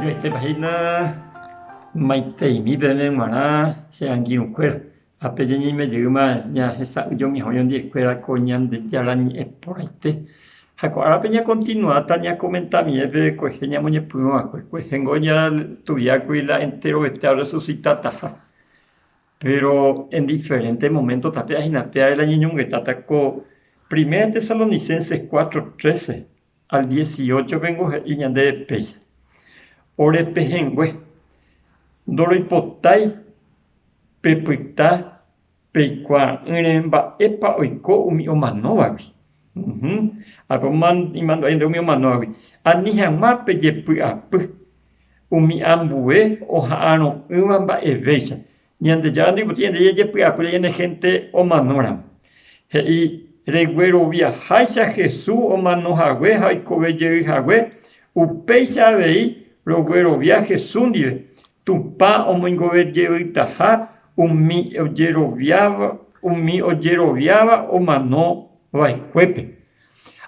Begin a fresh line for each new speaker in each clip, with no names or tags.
Mba'eichaitépa hína maiteimi peẽme g̃uarã che angirũkuéra, ha pe ñañeime jeýma ñahesa'ỹijomi oñondivekuéra ko Ñandejára ñe'ẽ porãite. Ha ko árape ñakontinuáta ñakomentamive pe kuehe ñamoñepyrũ va'ekue. Kuehéngo jastudiákuri la enterovete orresusitataha. Péro en diferénte moménto tapia hína péare la ñañomongetata ko Primera Tesalonicenses cuatro, trece al dieciocho-pengo he'i ñandéve péicha, Ore pehẽngue, ndoroipotái pepyta peikuaa'ỹre mba'épa oiko umi omanóvagui. Ápe imandu'a ñande umi omanóvagui, ani hag̃ua pejepy'apy umi ambue oha'arõ'ỹva mba'evéicha. Ñandejára ndoipotái ñande jajepy'apýre ñane hénte omanóramo. He'i, Regueroviaháicha Jesús omano hague ha oikove jey hague, upéicha avei roguerovia Jesús ndive, Tupã omoingove jeytaha umi ojeroviáva umi ojeroviáva omano va'ekuépe.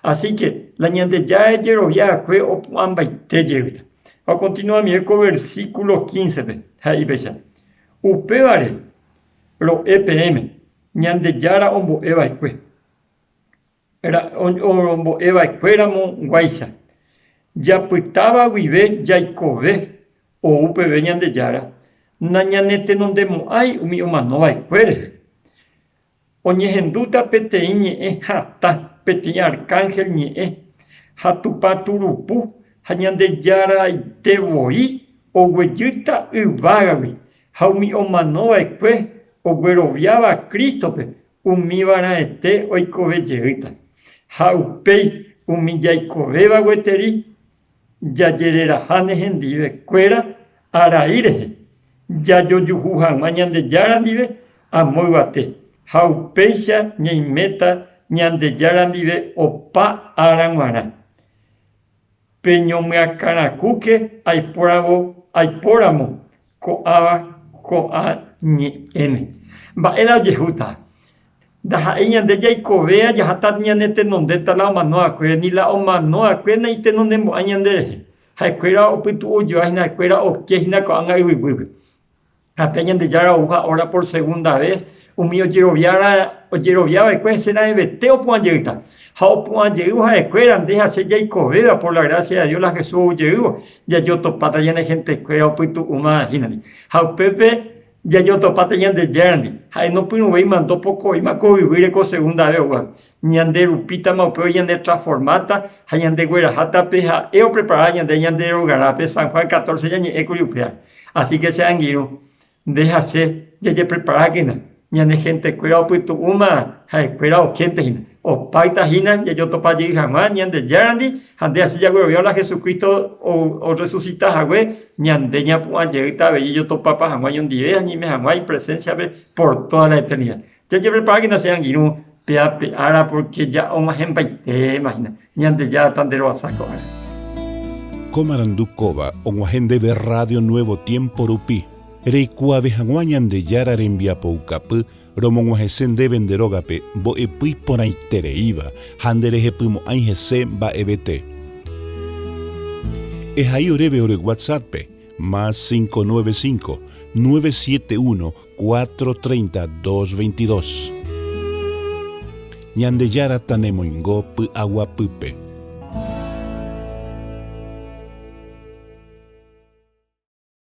Así que la Ñandejára ejerovia va'ekue opu'ãmbaite jeýta. Ha okontinuamive ko versículo 15-pe, ha he'i péicha, Upévare ro'e peẽme, Ñandejára ombo'e va'ekue, ombo'e va'ekue ramo guáicha, japytáva guive jaikove ou peve Ñandejára, nañanetenondemo'ãi umi omano va'ekue rehe. Oñehendúta peteĩ ñe'ẽ hatã, peteĩ arkánhel ñe'ẽ, ha Tupã turupu ha Ñandejaraite voi oguejýta yvágagui, ha umi omano va'ekue ogueroviáva Crístope, umíva raẽte oikove jeýta. Ha upéi umi jaikovéva gueteri jajereraháne hendive kuéra arai rehe, jajojuhu hag̃ua Ñandejára ndive amo yvate, ha upéicha ñaiméta Ñandejára ndive opa ára g̃uarã. Peñomyakãrakúke aiporavo aipóramo ko'ãva ko'ã ñe'ẽme. Mba'e la ojehúta? Ndaha'éi ñande jaikovéva jaháta ñane tenondéta la omano va'ekuére, ni la omano va'ekue naitenondemo'ãi ñande rehe. Ha'ekuéra opytu'ujoa hína, ha'ekuéra oke hína ko'ág̃a yvyguýpe. Ha pe Ñandejára ou ha'óra por segunda ves, umi ojeroviára ojerovia va'ekue hese raẽvete opu'ã jeýta. Ha opu'ã jeývo ha'ekuéra, nde ha che jaikovéva por la gracia de Dios la Jesús ou jeývo, jajotopáta ñane hentekuéra opytu'úma hínandi. Ha upépe jajotopáta Ñandejárandi, ha'e nopyrũvéima ndopokovéima ko yvýre ko segunda ves oúvape. Ñande rupítama upévo ñanetransformáta ha ñandegueraháta pe ha'e opreparáva ñande ñande rogarã, pe San Juan 14 ñañe'ẽkuri upéva. Así que che angirũ, nde ha che jajepreparákena, ñane hentekuéra opytu'úma ha'ekuéra okénte hína. Opáyta hína jajotopa jey hag̃ua Ñandejárandi ha nde ha che jaguerovia la Jesucristo orresusita hague, ñande ñapu'ã jeýta avei jajotopapa hag̃ua ñondive ha ñaime hag̃ua ipresénsiape por toda la eternidad. Jajepreparákena che angirũ péa pe ára pórke ja og̃uahẽmbaitéma hína. Ñandejára tanderoasa ko ára.
Ko marandu kóva og̃uahẽ ndéve Radio Nuevo Tiempo rupi. Reikuaave hag̃ua Ñandejára rembiapoukapy romog̃uahẽse ndéve nde rógape mbo'epy iporãitereíva ha nderehepymo'ãi hese mba'evete. Ehai oréve ore WhatsApp-pe, más 595 971 4:30 2:22. Ñandejára tanemoingo py'aguapýpe.